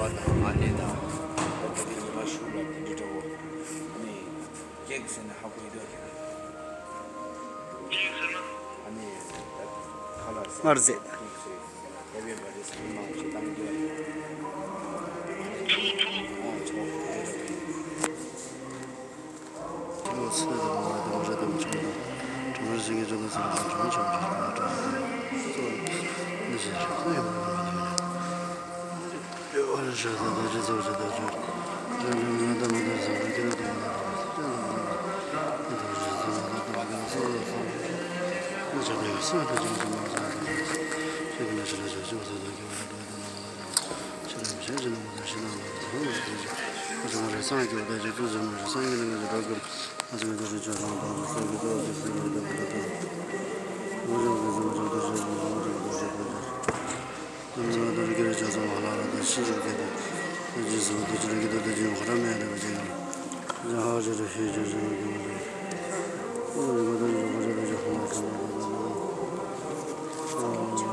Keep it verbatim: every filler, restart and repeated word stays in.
དང་ཨ་ནེ་དང་ད་ལྟ་དེ་ནི་མ་ཤུགས་ལ་དེ་འདྲ་འདྲ་བོ། ཨ་ནི་སྐྱེག་ཟེར་ན་ཧ་གོ་ཡི་འདུག་ཁྱེད་རང་། ཨ་ནི་ད་ཁ་ལག་ཟ་སྔར་ཟས་དང་། སྐྱེག་ཟེར་ཡ་བའི་བ་རེ་ཟ་མང་ཆེ་བཏང་འདུག་ཨ། ཨོ་ཆོག་དེ་འདྲ་འདྲ་བོ།